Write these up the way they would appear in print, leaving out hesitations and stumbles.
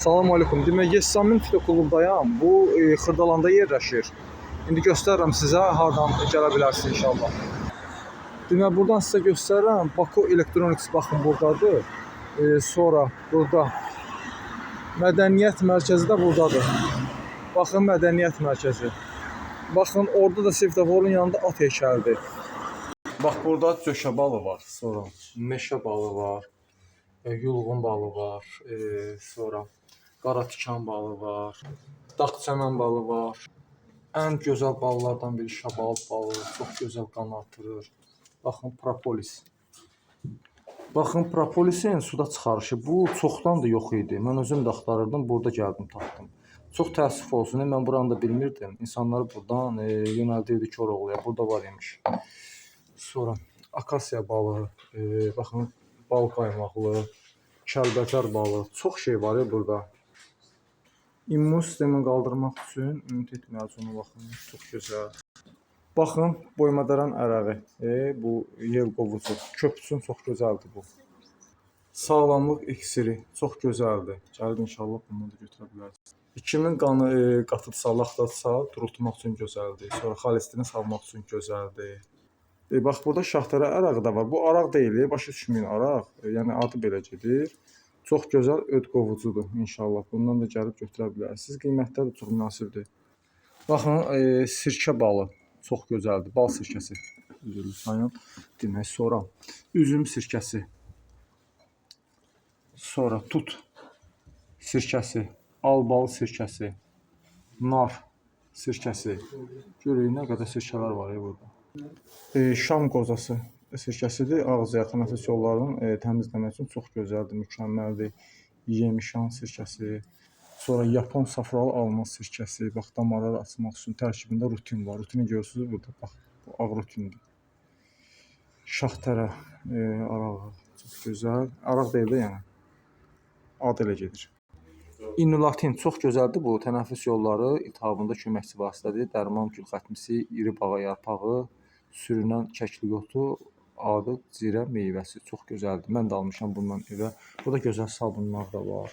Salam aleyküm. Demək, Yessamin fitoklubdayam. Bu Xırdalanda yerləşir. İndi göstərirəm sizə hardan gələ bilərsiniz inşallah. Demək, buradan sizə göstərirəm. Baku Electronics baxın burdadır. Sonra burada Mədəniyyət Mərkəzi də burdadır. Baxın Mədəniyyət Mərkəzi. Baxın orada da svetoforun yanında at heykəlidir. Bax burada cöşə balı var, sonra meşə balı var, yulğun balı var, sonra qara tikan balı var, dağ çəmən balı var. Ən gözəl ballardan biri şabalıd balı, çox gözəl qan artırır. Baxın propolis. Baxın propolisin suda çıxarışı bu çoxdan da yox idi. Mən özüm də axtarırdım, burada gəldim tapdım. Çox təəssüf olsun, mən buranı da bilmirdim. İnsanları burdan yönəldirdi Koroğluya. Burada var imiş. Sonra akasiya balı, baxın bal qaymaqlı, kəlbəcər balı, çox şey var ya burada. İmmun sistemini qaldırmaq üçün immunitet məcunu baxın, çox gözəl. Baxın, boymadəran ərəği, bu yel qovucu, köp üçün çox gözəldir bu. Sağlamlıq iksiri çox gözəldir. Gəlib inşallah bundan da götürə bilərsiniz. Kimin qanı qatıdsa, laxtadısa, durultmaq üçün gözəldir. Sonra xolesterini salmaq üçün gözəldir. Bax burada şahtərə ərağı da var. Bu araq deyil, başa düşməyin araq. Yəni adı belə gedir. Çox gözəl öd qovucudur inşallah. Bundan da gəlib götürə bilərsiniz. Qiymətləri də çox münasibdir. Baxın, sirkə balı çox gözəldir. Bal sirkəsi. Üzrlü sayın. Demək, sonra üzüm sirkəsi. Sonra tut sirkəsi, albalı sirkəsi, nar sirkəsi. Görürük nə qədər sirkələr var ya burada. Şam qozası sirkəsidir. Ağız tənəffüs yollarının təmizləmək üçün çox gözəldir, mükəmməldir. Yemişan sirkəsi. Sonra Yapon safralı alma sirkəsi. Bax damarları açmaq üçün tərkibində rutin var. Rutini görürsünüz burada. Bax bu ağ rutindir. Şahtərə arağı çox gözəl. Araq deyil də yəni. Adı elə gedir. İnulatin çox gözəldir bu tənəffüs yolları iltihabında köməkçi vasitədir. Dərman gülxətmisi, iri bağa yarpağı, sürünən kəklik otu, adı zirə meyvəsi çox gözəldir. Mən də almışam bundan evə. Burada gözəl sabunlar da var.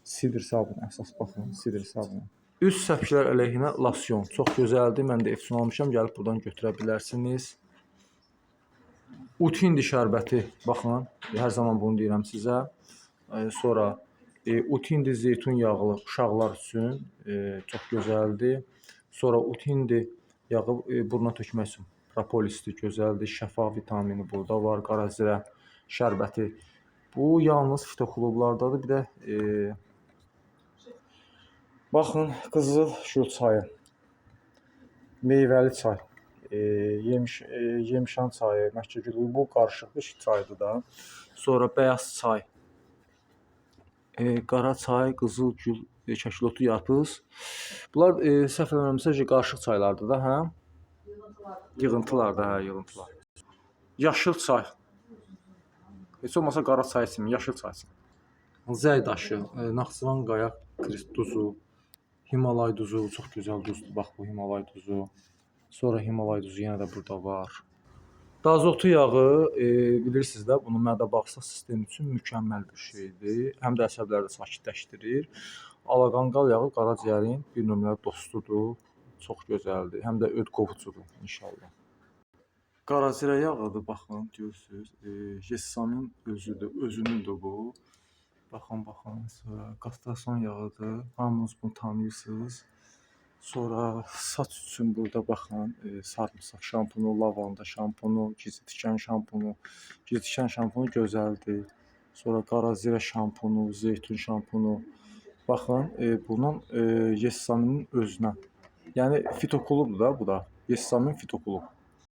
Sidr sabunu əsas baxın, sidr sabunu. Üz səpkilər əleyhinə losyon çox gözəldir. Mən də ev üçün almışam. Gəlib burdan götürə bilərsiniz. Utindi şərbəti, baxın, hər zaman bunu deyirəm sizə. Sonra Utindi zeytun yağlı uşaqlar üçün çox gözəldir. Sonra Utindi yağı buruna tökmək üçün propolisdir, gözəldir. Şəfa vitamini burada var, qarazirə şərbəti. Bu yalnız fitoklublardadır. Bir də baxın qızıl gül çayı, meyvəli çay, yemişan çayı, Məkkə gülü bu qarışıq bir çaydır da. Sonra bəyaz çay, qara çay, qızıl gül, kəklotu yarpız. Bunlar səhv eləmirəmsə qarışıq çaylardır da, hə? Yığıntılar da, hə, yığıntılar. Yaşıl çay. Heç olmasa qara çay içməyin, yaşıl çay için. Zəy daşı, Naxçıvan qaya krist duzu, Himalay duzu, çox gözəl duzdur. Bax bu Himalay duzu. Sonra Himalay duzu yenə də burada var. Dazotu yağı, bilirsiniz də, bunu mədə bağırsaq sistemi üçün mükəmməl bir şeydir. Həm də əsəbləri sakitləşdirir. Alaqanqal yağı qaraciyərin bir nömrə dostudur. Çox gözəldir. Həm də öd qovucudur inşallah. Qarazirə yağıdır, baxın, görürsüz. Yessamin özüdür, özünündür bu. Baxın, baxın. Sonra kastrason yağıdır. Hamınız bunu tanıyırsınız. Sonra saç üçün burada baxın, sarımsaq şampunu, lavanda şampunu, gizli tikan şampunu. Gizli tikan şampunu gözəldir. Sonra qarazirə şampunu, zeytun şampunu. Baxın, bunun Yessaminin özünə. Yəni fitoklubdur da bu da. Yessamin fitoklub.